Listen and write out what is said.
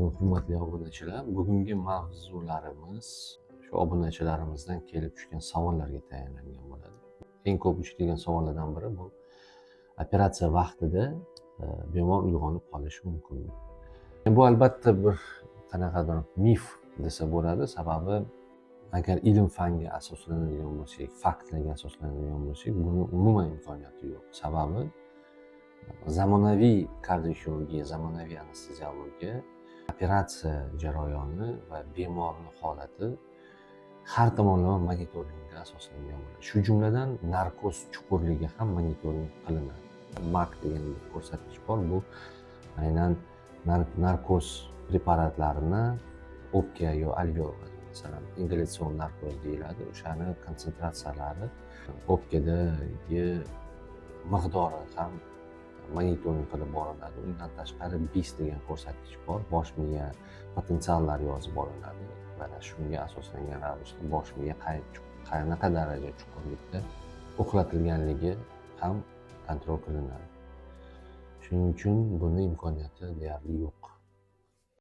Alaykum, hurmatli obunachilar. Bugungi mavzularimiz shu obunachilarimizdan kelib tushgan savollarga tayanlangan bo'ladi. Eng ko'p uchraydigan savollardan biri bu: operatsiya vaqtida bemor uyg'onib qolishi mumkinmi? Bu albatta bir qanaqadir mif desa bo'ladi, sababi agar ilm fanga asoslanadigan bo'lsak, faktlarga asoslanadigan bo'lsak, buni umuman imkoniyati yo'q. Sababi zamonaviy kardioxirurgiya, zamonaviy anesteziologiya, operatsiya jarayoni va bemorni holati har tomonlama monitoringga asoslangan bo'ladi. Shu jumladan, narkoz chuqurligi ham monitoring qilinadi. MAC degan bir ko'rsatkich bor, bu aynan narkoz preparatlarini o'pka yo alveol, masalan, ingalyatsion narkoz deyiladi, o'shani konsentratsiyalari o'pkadagi miqdori ham monitoring qilib boriladi. Undan tashqari, BIS degan ko'rsatkich bor, bosh miya potensiallari yozib olinadi va shunga asoslangan ravishda bosh miya qanaqa daraja chuqurlikda uxlatilganligi ham kontrol qilinadi. Shuning uchun buni imkoniyati deyarli yo'q.